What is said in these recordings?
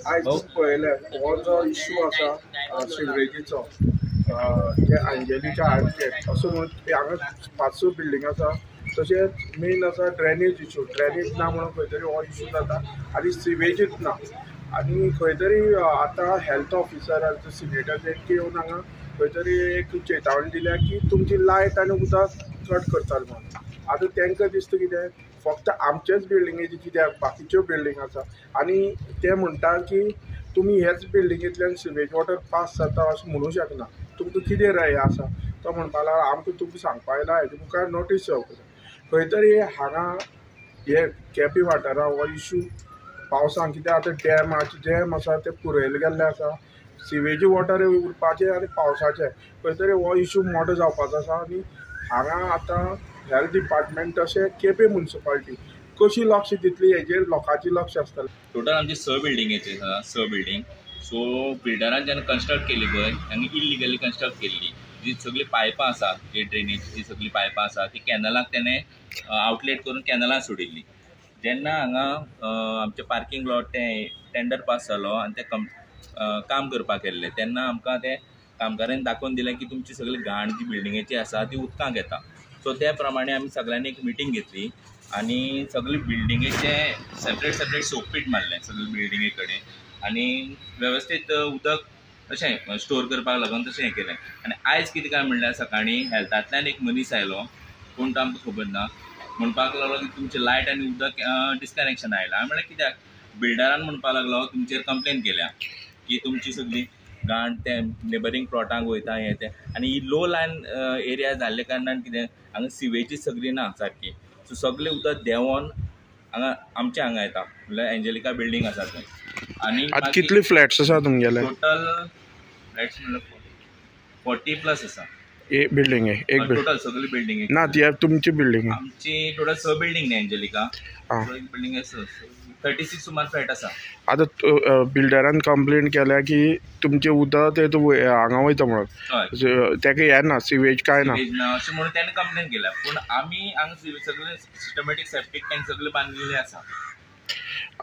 आयज पळयलें हो जो इश्यू आसा सिवरेजीचो जे अंजेलिका आर्किटेक्ट असो म्हणून हांगा 5-6 बिल्डींग आसा. तशेंच मेन आसा ड्रेनेज इशू. ड्रेनेज ना म्हणून खंय तरी हो इशू जाता आनी सिवेजूच ना. आनी खंय तरी आतां हेल्थ ऑफिसर सिनेटर तेंके येवन हांगा खंय तरी एक चेतावणी दिल्या की तुमची लायट आनी उदक कट करताले म्हणून. आतां तांकां दिसता कितें फक्त आमचेच बिल्डिंगेची कित्याक बाकीच्यो बिल्डींग आसा आनी ते म्हणटा की तुमी हेच बिल्डिंगेंतल्यान सिवेज वॉटर पास जाता अशें म्हणूं शकना. तुमकां कितें हें आसा तो म्हणपाक लागलो आमकां तुमकां सांगपा आयला हेजे मुखार नोटीस जावपाक जाय. खंय तरी हांगा हे केपें वाठारांत हो इशू पावसान कित्याक आतां डॅम आसा ते पुरयले गेल्ले आसा. सिवेज वॉटर उरपाचें आनी पावसाचें खंय तरी हो इशू मोठो जावपाचो आसा. आनी हांगा आतां हेल्थ डिपार्टमेंट तशें केपें म्युनिसिपालिटी कशी लक्ष दितली हेजेर लोकांचें लक्ष आसतलें. टोटल आमची 6 बिल्डिंगेची आसा, 6 बिल्डींग. सो बिल्डरान जेन्ना कन्स्ट्रक्ट केली पळय तांणी इलिगली कन्स्ट्रक्ट केल्ली. जी सगळी पायपां आसा, जी ड्रेनेजीची सगळी पायपां आसा ती कॅनलाक तेणें आउटलेट करून कॅनलाक सोडिल्ली. जेन्ना हांगा आमचें पार्किंग लॉट तें टेंडर पास जालो आनी तें काम करपाक केल्लें तेन्ना आमकां ते कामगारांनी दाखोवन दिलें की तुमची सगळी घाण जी बिल्डिंगेची आसा ती उदकांक येता. सो त्या प्रमाणे आमी सगळ्यांनी एक मिटींग घेतली आनी सगळी बिल्डिंगेचे सेपरेट सेपरेट सोपपीट मारलें सगळे बिल्डिंगे कडेन आनी वेवस्थीत उदक अशें स्टोर करपाक लागून तशें हें केलें. आनी आयज कितें काय म्हणल्यार सकाळीं हेल्थांतल्यान एक मनीस आयलो, कोण तो आमकां खबर ना, म्हणपाक लागलो की तुमचें लायट आनी उदक डिस्कनेक्शन आयलां. हांवें म्हणलें कित्याक? बिल्डरान म्हणपाक लागलो तुमचेर कंप्लेन केल्या की तुमची सगळी घाण ते नेबरींग प्लॉटांक वयता हें तें. आनी ही लो लायन एरिया जाल्ले कारणान कितें हांगा सिवेजी सगळी ना सारकी. सो सगळें उदक देंवोन हांगा आमच्या हांगा येता म्हणल्यार एंजेलिका बिल्डींग आसा थंय. आनी कितले फ्लॅट्स आसा तुमगेले? टोटल फ्लॅट्स म्हणल्यार 40+ आसा. एक बिल्डींग एक टोटल सगळी बिल्डींग ना ती तुमची बिल्डींग? आमची टोटल 6 बिल्डींग न्ही एंजेलिका, एक बिल्डींग 36 सुमार फ्लॅट आसा. आतां बिल्डरान कंप्लेन केल्या की तुमचें उदक तें हांगा वयता म्हणून, तेका हें ना सिवेज काय ना अशें म्हणून तेणें कंप्लेन केल्या. पूण आमी हांगा सगळे सिस्टमॅटीक सेप्टीक टँक सगळे बांदिल्ले आसा.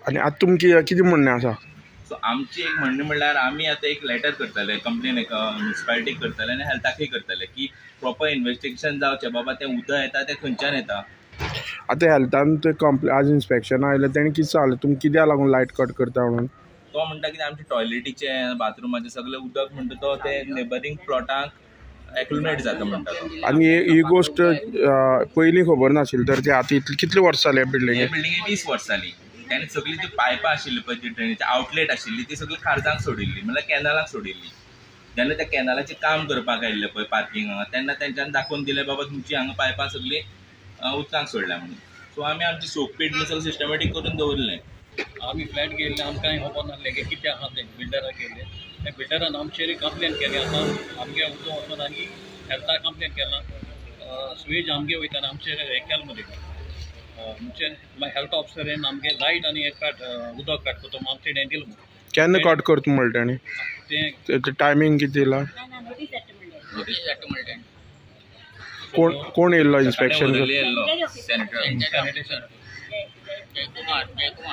आनी आतां तुमचें कितें म्हणणें आसा? सो आमची एक म्हणणें म्हणल्यार आमी आतां एक लेटर करतले, कंप्लेन एका म्युनिसिपालिटीक करतले आनी हेल्थाकय करतले की प्रोपर इन्वेस्टिगेशन जावचें बाबा तें उदक येता तें खंयच्यान येता. आतां हेल्थान ते आज इन्स्पेक्शन आयलें तेणें कितें सांगलें तुमी कित्याक लागून लायट कट करता म्हणून? तो म्हणटा की आमचे टॉयलेटीचें बाथरुमाचें सगळें उदक म्हणटा तो ते नेबरींग प्लॉटांक एक्युमुलेट जाता म्हणटा तो. आनी ही गोश्ट पयलीं खबर नाशिल्ली तर ती आतां इतली कितली वर्सां जाली बिल्डिंगे? बिल्डिंगे 20 वर्सां जालीं. तेणें सगळीं जी पायपां आशिल्ली पळय जी ड्रेनेज आउटलेट आशिल्ली ती सगळी खारजांक सोडिल्ली म्हणल्यार कॅनलाक सोडिल्ली. जेन्ना त्या कॅनलाचें काम करपाक आयिल्लें पळय पार्किंग हांगा तेन्ना तेंच्यांनी दाखोवन दिलें बाबा तुमची हांगा पायपां सगळीं उदकांक सोडल्या म्हणून. सो आमी आमची सोपपीट बी सगळें सिस्टमॅटीक करून दवरलें. आमी फ्लॅट गेल्ले आमकां खबर नासलें की कितें आसा तें बिल्डराक गेल्ले. त्या बिल्डरान आमचेर कंप्लेन केली आतां आमगे उदक वचून आनी हेल्थाक कंप्लेन केलां सिवेज आमगे वयता आनी आमचेर हें केलां मदीं आमचे हेल्थ ऑफिसरान आमगे लायट आनी एक काट उदक काट करता आमचे हें दिलां. केन्ना कट करता म्हणलें ताणें? तें टायमींग कितें दिलां? कोण कोण येयल्लो इन्स्पेक्शन?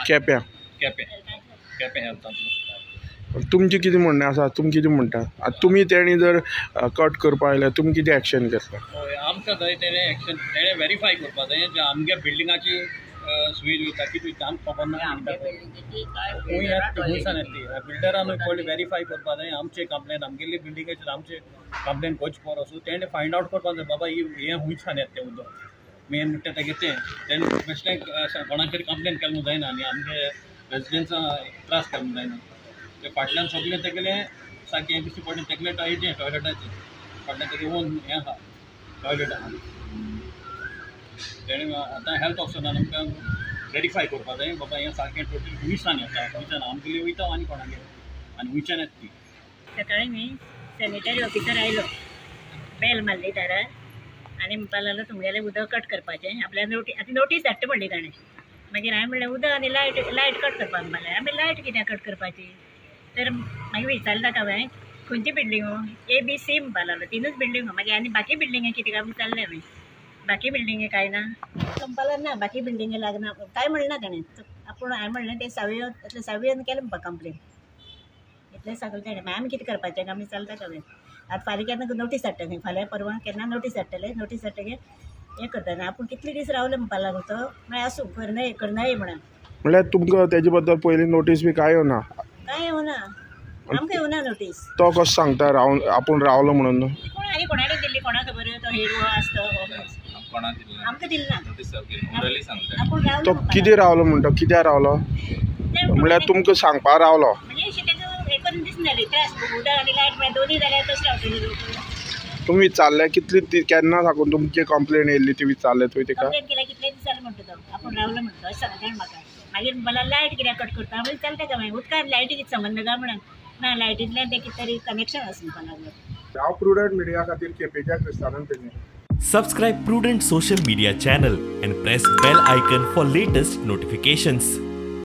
केप्यां केपें हेल्थांतलो. तुमचें कितें म्हणणें आसा? तुमी कितें म्हणटा आतां तुमी तेणी जर कट करपा आयल्यार तुमी कितें एक्शन घेतलें? आमकां जाय तेणें एक्शन तेणें वेरीफाय करपा जाय जे आमगे बिल्डिंगाची सुवेज वयता कितें वयता आमकां खबर ना. खंय येता ती बिल्डरानूय पयलीं वेरीफाय करपा जाय आमचे कंप्लेन आमगेली बिल्डिंगेचेर आमचे कंप्लेन करचे परस तेणें फायंड आवट करपा जाय बाबा हें खंयच्यान येता तें उदक. मेन म्हणटा तेगें तें तेणें बेश्टें कोणाचेर कंप्लेन केलें म्हूण जायना आनी आमगे रेजिडेंट्सां त्रास केलें म्हूण जायना. ते फाटल्यान सगळें तेगेलें सारकें दिश्टी पडलें तेगेलें हेजें टॉयलेटाचें फाटल्यान तेगें ओन हें आसा टॉयलेट आसा. तेणें आतां हेल्थ ऑफिसरान आमकां वेरीफाय करपा जाय बाबा हें सारकें टोटल खंयच्यान येता खंयच्यान आमगेली वयता आनी कोणागेर आनी खंयच्यान येता ती. सकाळीं न्ही सॅनिटरी ऑफिसर आयलो, बेल मारली दारार आनी म्हणपाक लागलो तुमगेलें उदक कट करपाचें आपल्या नोटीस आतां नोटीस धाडटा म्हणली ताणें. मागीर हांवें म्हणलें उदक आनी लायट कट करपाक म्हणलें. हांवें लायट कित्याक कट करपाची? तर मागीर विचारलें ताका हांवें खंयची बिल्डिंगो? ए बी सी म्हणपाक लागलो. 3च बिल्डिंगो. मागीर आनी बाकी बिल्डिंगे कितें काय विचारलें हांवें. बाकी बिल्डिंगे काय ना? तो म्हणपाक लागलो ना बाकी बिल्डिंगे लागना काय म्हणना ताणें. आपूण हांवें म्हणलें तें सावयो इतलें सावयोन केलें म्हणपा कंप्लेन इतलें सगळें ताणें. मागीर आमी कितें करपाचें, आमी चलता कमी. आतां फाल्यां केन्ना नोटीस हाडटलें न्ही, फाल्यां परवां केन्ना नोटीस हाडटले, नोटीस हाडटकीर हें करता. आपूण कितले दीस रावले म्हणपा लागलो तो, म्हळ्यार आसूं करनाय करनाय म्हणून. म्हणल्यार तुमकां तेजे बद्दल पयलीं नोटीस बी कांय येवना? कांय येवना, आमकां येवना नोटीस. तो कसो सांगता रावन आपूण रावलो म्हणून? कोण आनी कोणाकडेन दिल्ली कोणाक खबर, तो हेड आसतो कोणाक दिली ना आमकां दिली ना नोटीस ओरली सांगता. आपूण रावलो तो कितें रावलो म्हणटा, कित्याक रावलो म्हणल्यार तुमकां सांगपा रावलो? म्हणजे अशें तेजो हें करून दिसना जाली त्रास, उदक आनी लायट म्हळ्यार दोनूय जाल्यार कशें रावतली लोक. तुमी विचारलें कितली केन्ना साकून तुमची कंप्लेन येयल्ली ती विचारलें तुवें तिका? कंप्लेन केल्या कितले दीस जाले म्हणटा तो, आपूण रावलो म्हणटा अशें सांगता म्हाका. मागीर मला लायट कित्याक कट करता म्हणजे चलता काय मागीर उदकान लायटी कितें संबंद काय म्हणून ना, लायटींतल्यान तें कितें तरी कनेक्शन आसा म्हणपाक लागलो. हांव प्रुडंट मिडिया खातीर केपेंच्या क्रिस्तानान Pernem. Subscribe Prudent Social Media channel and press bell icon for latest notifications.